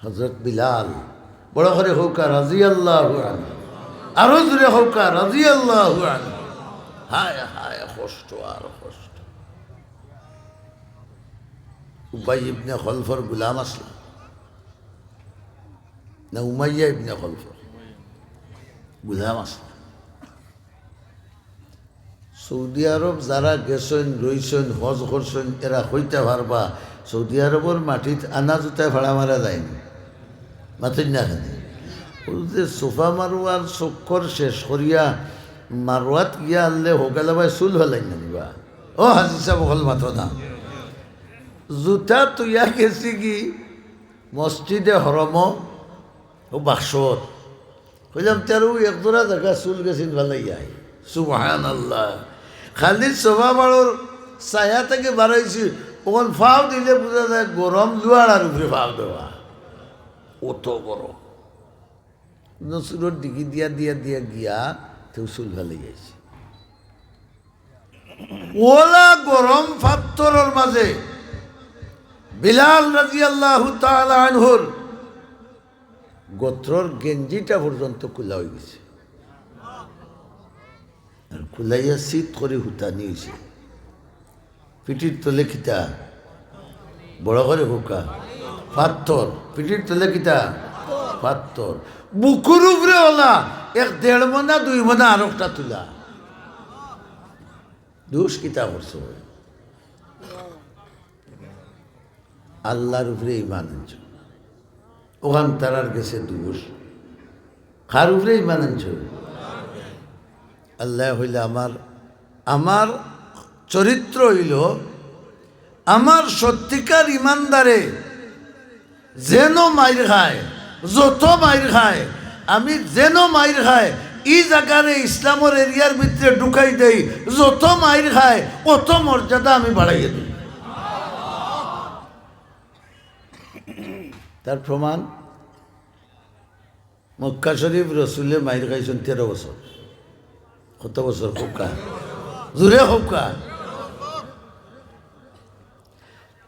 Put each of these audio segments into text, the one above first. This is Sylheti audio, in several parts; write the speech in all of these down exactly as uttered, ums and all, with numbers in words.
হযরত বিলাল, বড় করি কউক্কা রাদিয়াল্লাহু আনহু, আরো জোরে কউক্কা রাদিয়াল্লাহু আনহু। হায় হায়, কষ্ট আর কষ্ট। উবাই ইবনে খলফর গুলাম আছলা, না উমাইয়া ইবনে খলফর গুলাম আছলা। সৌদি আরব যারা গেছইন, রইছইন, হজ করছইন, এরা কইতা পারবা, সৌদি আরবর মাটিত আনা জুতায় ফাড়া মারা যায়নি। মাতইন না কেনে? অউ যে সোফা মারওয়ার চক্কর শেষ করিয়া মারওয়াত গিয়া আনলে হগালাবায় চুল ফালাইন না নিবা। ও হাজি সাব, অকল মাতো না। জুতা তুইয়া গেছিগি মসজিদে হরমো, অউ বাক্সত। কইলাম, "তেরো এক জোড়া জাগা চুল গেছিন ফালাইয়া।" সুবহানাল্লাহ। খালি সোফা বাড়র ছায়া থাকি বারইছি, অখন ফাও দিলে বুঝা যায় গরম লুয়ার উপরে ফাও দেওয়া। অত গরম। নসুরর দিকে দিয়া, দিয়া, দিয়া গিয়া তেউ চুল ফালাইয়া আইছে। অলা গরম ফাত্তরর মাঝে বিলাল রাদিয়াল্লাহু তাআলা আনহুর গতরর গেঞ্জিটা পর্যন্ত খুলা অইগেছে। আর খুলাইয়া চিত করি হুতানি অইছে। পিঠির তলে কিতা? বড় করি কউক্কা। ফাত্তর। পিঠির তলে কিতা? ফাত্তর। বুকুর উপরে অলা এক দেড় মনা, দুই মনা আরোকটা তুলা। দুষ কিতা করছো? আল্লার উপরে ইমান আনছো, অখান তারার গেছে দুষ। কার উপরে ইমান আনছো? আল্লায় কইলা, "আমার, আমার চরিত্র অইলো, আমার সত্যিকার ইমানদারে যেন মাইর খায়, যত মাইর খায়, আমি যেন মাইর খায়, ই জাগারে ইসলামর এরিয়ার ভিতরে ঢুকাই দেই, যত মাইর খায়, অত মর্যাদা আমি বাড়াইয়া দেই।" তার প্রমাণ, মক্কা শরীফ রসুলে মাইর খাইছইন তেরো বছর। কত বছর কউক্কা? জোরে কউক্কা।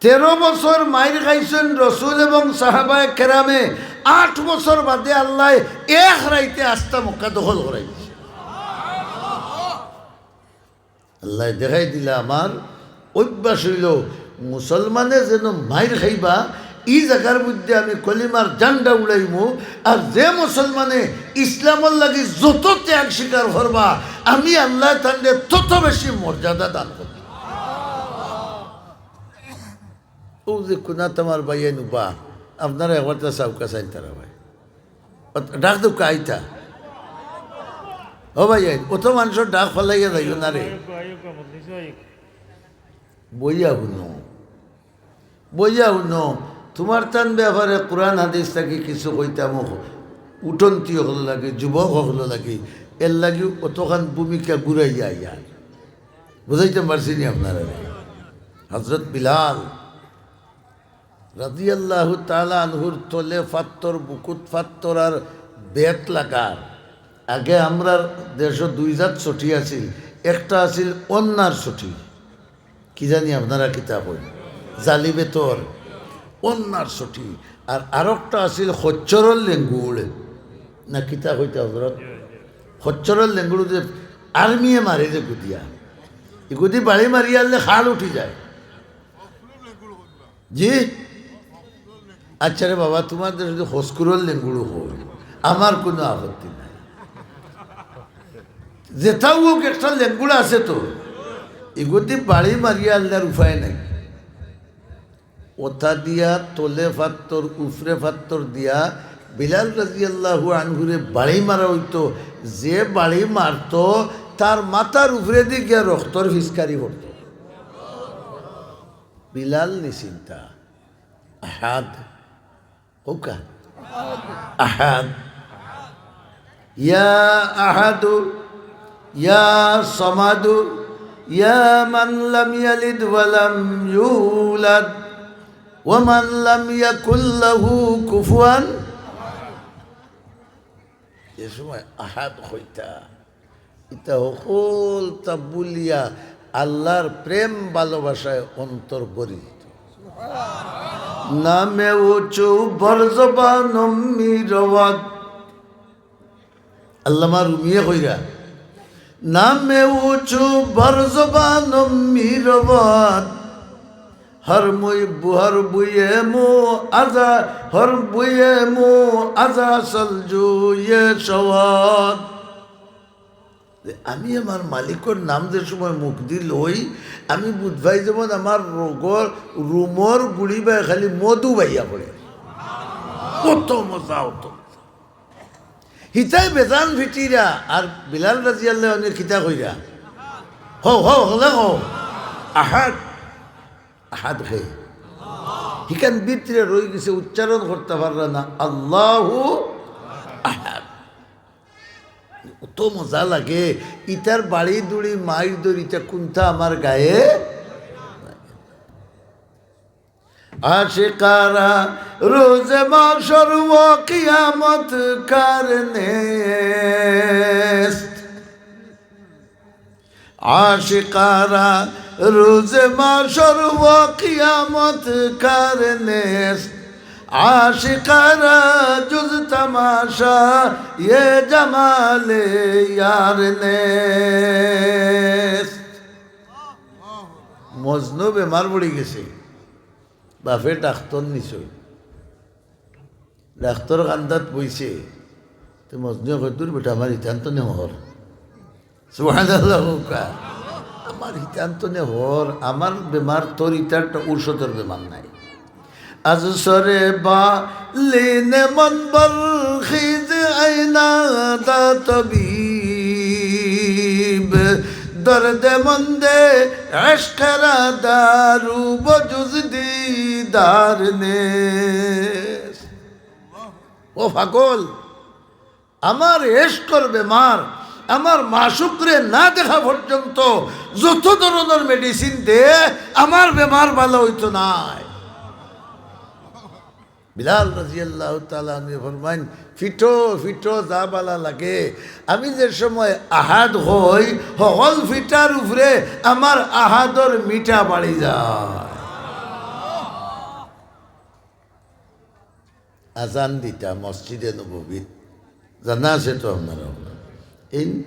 তেরো বছর মাইর খাইছইন রসুল এবং সাহাবায়ে কেরামে। আট বছর বাদে আল্লায় এক রাইতে আস্তা মক্কা দখল করাই দিছে। আল্লায় দেখাই দিলা, আমার অভ্যাস অইলো মুসলমানে যেন মাইর খাইবা, ই জাগার মধ্যে আমি কলিমার ঝান্ডা উড়াইমু। আর যে মুসলমানে ইসলামর লাগি যত ত্যাগ স্বীকার করবা, আমি আল্লায় তানরে তত বেশি মর্যাদা দান করমু। অউ যে কুনাত আমার ভাইয়াইন উবা, আপনারা একবার তা চাউক্কা চাইন তারা ভাই। ডাক দেউক্কা আইতা। ও ভাইয়াইন, অত মানষর ডাক ফালাইয়া যাইও না রে। বইয়া হুনো, বইয়া হুনো। তুমার তান ব্যাপারে কুরআন হাদিস থাকি কিছু কইতাম, উঠন্তি অকল লাগি, যুবক অকল লাগি, এরলাগি অতখান ভূমিকা ঘুরাইয়া আইয়া। বুঝাইতাম পারছি নি আপনারারে? হযরত বিলাল রাদিয়াল্লাহু তাআলা আনহুর তলে ফাত্তর, বুকুত ফাত্তর আর বেত লাগার। আগে আমরার দেশো দুই জাত ছটি আছিল, একটা আছিল অন্যার ছটি, কি জানি আপনারা কিতা কইন, জালি বেতর, অন্যার ছটি, আর আরোকটা আছিল খচ্চরর লেঙ্গুড়, না কিতা কইতা হযরত? খচ্চরর লেঙ্গুড় যে আর্মিয়ে মারে যে গুদিয়া, ইগুদি বাড়ি মারিয়া আনলে খাল উঠি যায়। জি? আচ্ছা রে বাবা, তুমার দেশো যদি খসকুরর লেঙ্গুড়ও কয়, আমার কুনু আপত্তি নাই। যেটাউ অউক, একটা লেঙ্গুড় আছে তো, ইগুদি বাড়ি মারিয়া আনলে আর উপায় নাই। অতা দিয়া তলে ফাত্তর, উফরে ফাত্তর দিয়া বিলাল রাদিয়াল্লাহু আনহুরে বাড়ি মারা অইতো। যে বাড়ি মারতো, তার মাথার উফরেদি গিয়া রক্তর ফিসকারি পড়তো। বিলাল নিশ্চিন্তা। আহাদ। কউক্কা। আহাদ। ইয়া আহাদু, ইয়া সামাদু, ইয়া মান লাম ইয়ালিদ ওয়া লাম ইউলাদ, ওয়া মান লাম ইয়াকুল লাহু কুফুয়ান। যে সময় আহাদ কইতা, ইতা হকলতা ভুলিয়া আল্লার প্রেম ভালোবাসায় অন্তর ভরি দিত। নামে উঁচু বর জবান মিরওয়াত। আল্লামা রুমিয়ে কইরা, নামে উঁচু বর জবান মিরওয়াত, হর মুই হর বুয়ে মু আজা, হর বুয়ে মু আজা সলজুয়ে সওয়াত। যে আমি আমার মালিকর নাম যে সময় মুখদি লই, আমি বুঝ পাই যেমন আমার রোগর রুমর গুড়ি বায় খালি মধু বাইয়া পড়ে। কত মজা, অত মজা। হিতায় বেজান ফিটিরা, আর বিলাল রাদিয়াল্লাহু আনহু কিতা কইরা? হো, হো, হলে হো। আহাদ, আহাদ হে। হিখান ভিতরে রই গেছে, উচ্চারণ করতা পাররা না। আল্লাহু আহাদ। অত মজা লাগে, ইতার বাড়ি দুড়ি মাইর দড়ি, ইতা কুন্তা আমার গায়ে। আশিকারা রোজে মাশর ও কিয়ামত কার নেস্ত। আশিকারা রোজে মাশর ও কিয়ামত কার নেস্ত। আশিকারা জুজ তামাশা এ জামালে ইয়ার নেস্ত। মজনু বেমার পড়ি গেছে, বাপে ডাক্তর নিছইন, ডাক্তর কান্দাত বইছে, তে মজনুয়ে কয়, "দূর বেটা, আমার হিতান্ত নে হর।" সুবহানাল্লাহ কউক্কা। "আমার হিতান্ত নে হর, আমার বেমার তোর ইতার ঔষধর বেমার নাই।" از سر بالین من برخیز ای نادان طبیب، درد من ده عشق را دارو به جز دیدار نیست। ও পাগল, আমার এশকর বেমার, আমার মাশুকরে না দেখা পর্যন্ত যত ধরনর মেডিসিন দে, আমার বেমার ভালা অইতো নায়। বিলাল রাদিয়াল্লাহু তাআলা আনহু ফরমাইন, "ফিটো, ফিটো, যা ভালা লাগে।" আমি যে সময় আহাদ কই, হকল ফিটার উপরে আমার আহাদর মিঠা বাড়ি যায়। আজান দিতা মসজিদে নববীত, জানা আছে তো আপনারা। এই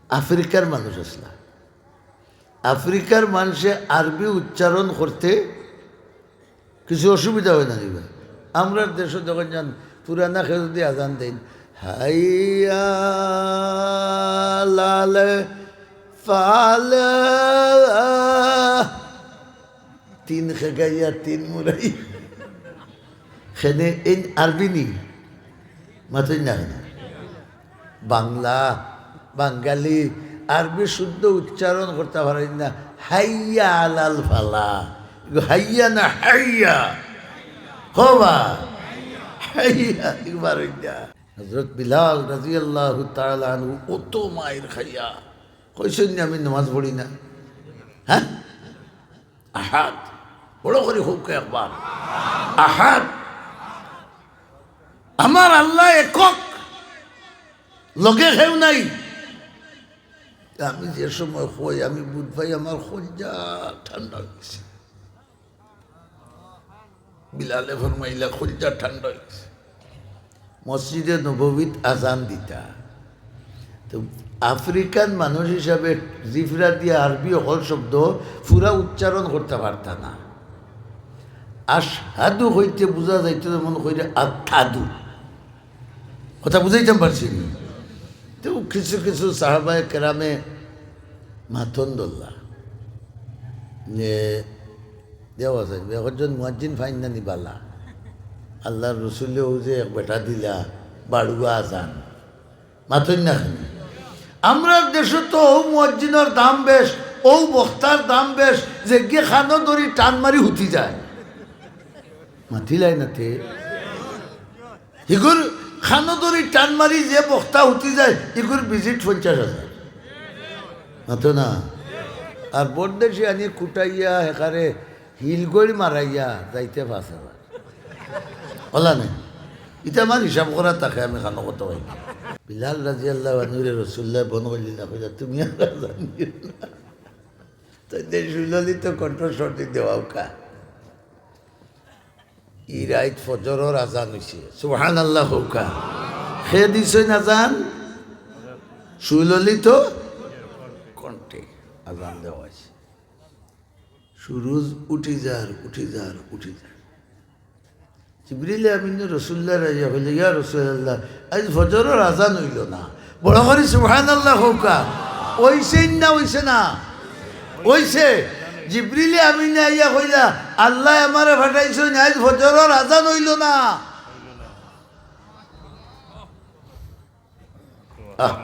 আফ্রিকার মানুষ আছলা, আফ্রিকার মানষে আরবি উচ্চারণ করতে কিছু অসুবিধা অয় না নিবা? আমরার দেশো যখন যান, পুরানা কেউ যদি আজান দেইন, "হাইয়া আলাল ফালাহ", তিন খেগাইয়া তিন মুরাই, খেনে এই আরবি নি, মাতইন না খেনে। বাংলা, বাঙালি, আরবি শুদ্ধ উচ্চারণ করতা পারইন না। হাইয়া আলাল ফালাহ। ইগু হাইয়া না হাইয়া? হবা? হাইয়া, ইগু পারইন না। হযরত বিলাল রাদিয়াল্লাহু তাআলা আনহু অত মাইর খাইয়া কইছইন নি, "আমি নামাজ পড়ি না।" হ্যাঁ? আহাদ। বড় করি কউক্কা একবার। আহাদ। আমার আল্লাহ একক, লগে কেউ নাই। আমি যে সময় কই, আমি বুঝ পাই আমার কলিজা ঠান্ডা অই গেছে। বিলালে ফরমাইলা, "কলিজা ঠান্ডা অই গেছে।" মসজিদে নববীত আজান দিতা। তো আফ্রিকান মানুষ হিসাবে জিফরা দিয়া আরবি হকল শব্দ পুরা উচ্চারণ করতা পারতা না। আশহাদু কইতে বুঝা যাইতো যেমন কইরে আত্তাদু। কথা বুঝাইতাম পারছি নি? তো কিছু কিছু সাহাবায়ে কেরামে মাতন ধরলা। যে দেওয়া যায়, একজন মুয়াজ্জিন ফাইন না নি বালা। আল্লাহর রসুলেও যে এক বেটা দিলা, বাড়ুয়া আজান। মাতইন না কেনে? আমরার দেশো তো অউ মুয়াজ্জিনর দাম বেশ, অউ বক্তার দাম বেশ, যেগিয়ে কানো ধরি টান মারি হুতি যায়। মাতিলাই না তে। ইগুর কানো ধরি টান মারি যে বক্তা হুতি যায়, ইগুর visit পঞ্চাশ হাজার। মাতো না? আর বড়দেশি আনি কুটাইয়া, হেকারে হিলগড়ি মারাইয়া যাইতে পাঁচ হাজার। অলা নি? ইতা আমার হিসাব করা থাকে, আমি কানো কথা কই। বিলাল রাদিয়াল্লাহু আনহুরে রাসুলুল্লায় বন্ধ করি দিলা, কইলা, "তুমি আর আজান দিও না।" তো যে সুললিত কণ্ঠস্বর দি দেওয়া উকা। ই রাইত ফজরর আজান অইছে। সুবহানাল্লাহ কউক্কা। কে দিছইন আজান? সুললিত কণ্ঠে আজান দেওয়া অইছে। সুরুজ উঠি যার, উঠি যার, উঠি যার। জিবরিল আমিনে রসুলুল্লাহরে আইয়া কইলা, "ইয়া রাসুলাল্লাহ, আইজ ফজরর আজান অইলো না।" বড় করি সুবহানাল্লাহ কউক্কা। অইছে না অইছে না? অইছে। জিবরিল আমিনে আইয়া কইলা, "আল্লায় আমারে পাঠাইছইন, আইজ ফজরর আজান অইলো না।" আহ।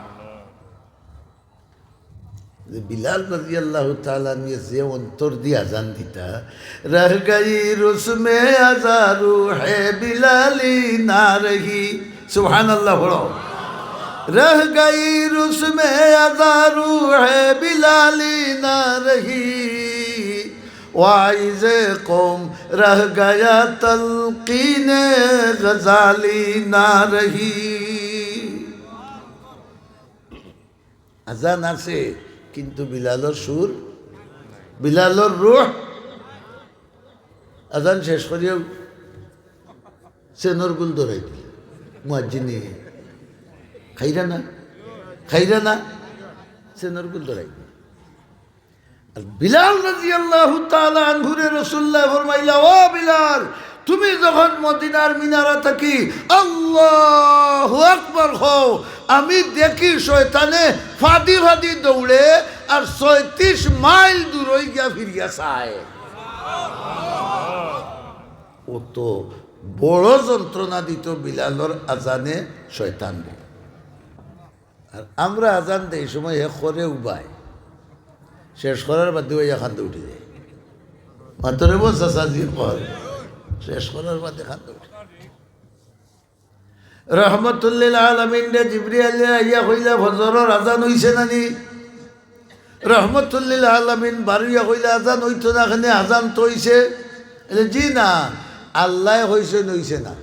যে বিলাল রাদিয়াল্লাহু তাআলা আনহু যে অন্তর দি আজান দিতা, "রহ গয়ি রুসমে আজা রুহে বিলালি না রহি।" সুবহানাল্লাহ পড়ো। "রহ গয়ি রুসমে আজা রুহে বিলালি না রহি, ওয়াইজে কওম রহ গয়া তলকিনে গজালি না রহি।" আজান আছে, কিন্তু বিলালর সুর, বিলালর রুহ। আজান শেষ করিয়াউ চেনর গুল ধরাই দিল মুয়াজ্জিনে। খাইরা না? খাইরা না? চেনর গুল ধরাই দিল। আর বিলাল রাদিয়াল্লাহু তাআলা আনহুরে রাসুলুল্লায় ফরমাইলা, "ও বিলাল, তুমি যখন মদিনার মিনারা থাকি আল্লাহু আকবার কও, আমি দেখি শয়তানে ফাদি ফাদি দৌড়ে আর ছয়ত্রিশ মাইল দূরই গিয়া ফিরিয়া চায়।" অত বড় যন্ত্রণা দিত বিলালর আজানে শয়তানরে। আর আমরা আজান দেই সময় হে করে উবায়, শেষ করার বাদে অইয়া কান্দে উঠি যায়। মাতরে বল চাচা জি কর, শেষ করার বাদে কান্দে উঠি। রহমতুল্লিল আলামিনরে জিবরিলে আইয়া কইলা, "ফজরর আজান অইছে না নি?" রহমতুল্লিল আলামিন বারইয়া কইলা, "আজান অইতো না কেনে, আজান তো অইছে।" বলে, "জি না, আল্লায় কইছইন অইছে না।"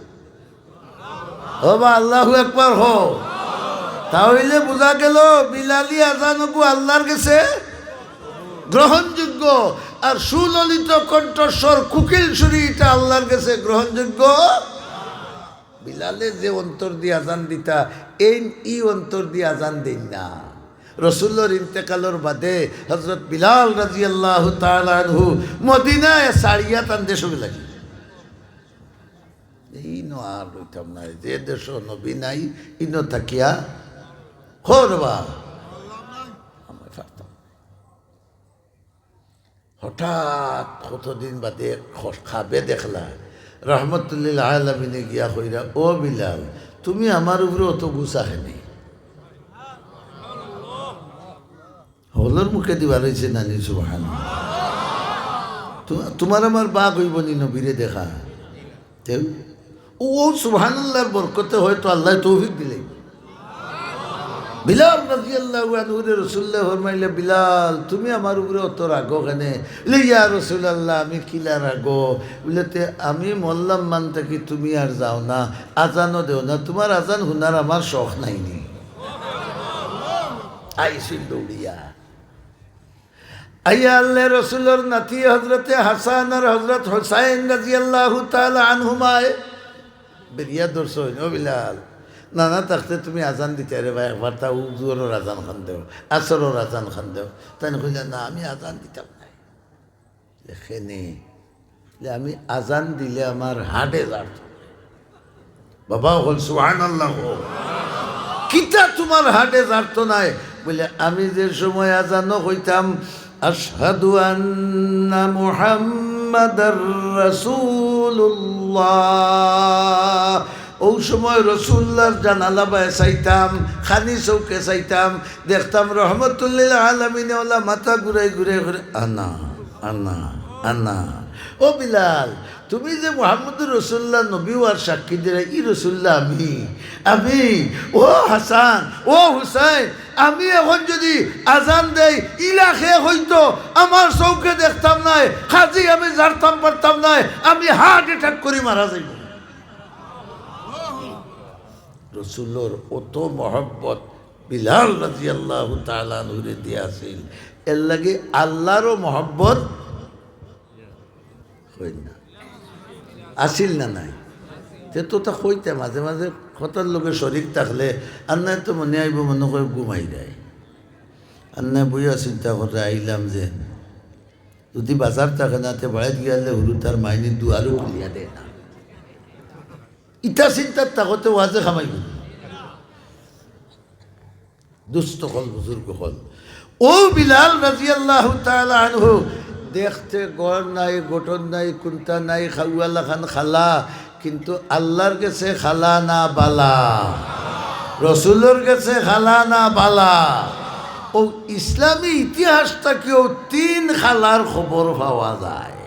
ও বা আল্লাহু আকবার কও। তা অইলে বুঝা গেল বিলালি আজান অগু আল্লার গেছে গ্রহণযোগ্য, আর সুললিত কণ্ঠস্বর, কোকিল সুরি, ইটা আল্লার গেছে গ্রহণযোগ্য। বিলালে যে অন্তর দি আজান দিতা, এইন ই অন্তর দি আজান দেইন না। রসুলর ইন্তেকালর বাদে হজরত বিলাল রাদিয়াল্লাহু তাআলা আনহু মদিনায় ছাড়িয়া তান দেশো গেলা গি। ইনো আর রইতাম নায়, যে দেশো নবী নাই, ইনো থাকিয়া করবা। আমরা পারতাম। হঠাৎ কতদিন বাদে খ-, খাবে দেখলা, রহমতুল্লিল আলামিনে গিয়া কইরা, "ও বিলাল, তুমি আমার উপরে অত গুসা কেনে?" হকলর মুখে দিবার অইছে নানি, সুবহানাল্লাহ। তু-, তুমার আমার বাক অইবো নি নবীরে দেখা? তেউ, ও, ও সুবহানাল্লাহর বরকতে হয়তো আল্লায় তৌফিক দিলে। বিলাল রাদিয়াল্লাহু আনহুরে রসুলুল্লায় ফরমাইলা, "বিলাল, তুমি আমার উপরে অত রাগো কেনে?" বলে, "ইয়া রাসুলাল্লাহ, আমি কিলা রাগো?" বলে, "তে আমি মরলাম মান থাকি তুমি আর যাও না, আজানও দেও না, তুমার আজান হুনার আমার শখ নাই নি।" আইছিল দৌড়িয়া। আইয়া আল্লার রসুলর নাতি হজরতে হাসান আর হজরত হুসাইন রাদিয়াল্লাহু তাআলা আনহুমায় বেড়িয়া ধরছইন, "ও বিলাল, নানা থাকতে তুমি আজান দিতায় রে বা, একবার তা জোহরর আজান খান দেও, আসরর আজান খান দেও।" তাইন কইলা, "না, আমি আজান দিতাম নায়।" লেখে নি, যে আমি আজান দিলে আমার হার্টে জারতো নায়। বাবা অকল সুবহানাল্লাহ কও। কিতা তুমার হার্টে জারতো নায়? বলে, আমি যে সময় আজানো কইতাম, "আশহাদু আন্না মুহাম্মাদার রাসূলুল্লাহ", অউ সময় রসুলুল্লাহর জানালা বায় চাইতাম, খানি চউখে চাইতাম, দেখতাম রহমতুল্লিল আলামিনে অলা মাথা ঘুরাই ঘুরাই কইরা, "আনা, আনা, আনা।" ও বিলাল, তুমি যে মুহাম্মদুর রসুলুল্লাহ নবী অওয়ার সাক্ষী দিরায়, ই রসুলুল্লাহ আমি, আমি। ও হাসান, ও হুসাইন, আমি অখন যুদি আজান দেই, ইলা কে কইতো, আমার চউখে দেখতাম নায়, কাজেই আমি জারতাম পারতাম নায়, আমি হার্ট অ্যাটাক করি মারা যাইমু। রসুলর অত মহব্বত বিলাল রাদিয়াল্লাহু তাআলা আনহুরে দিয়া আছিল, এরলাগি আল্লারও মহব্বত অইন না। আছিল না নাই? তে তো তা কইতা, মাঝে মাঝে কথার লগে শরিক থাকলে আন্নায় তো মনে আইবো, মনো কয় ঘুমাই যায়। আন্নায় বইয়া চিন্তা করে আইলাম যে যদি বাজার থাকে না, তে বাড়িত গিয়ালে হুরুতার মাইনি দুয়ারও খুলিয়া দেয় না। ইতা চিন্তাত থাকতে ওয়াজে কামাই করি। দুস্ত অকল, বুজুর্গ অকল, ও বিলাল রাদিয়াল্লাহু তাআলা আনহু, দেখতে গড় নাই, গঠন নাই, কুন্তা নাই, খাওয়া লাখান কালা, কিন্তু আল্লাহর গেছে কালা না বালা, রসুলর গেছে কালা না বালা। ও ইসলামী ইতিহাস থাকিও তিন কালার খবর পাওয়া যায়।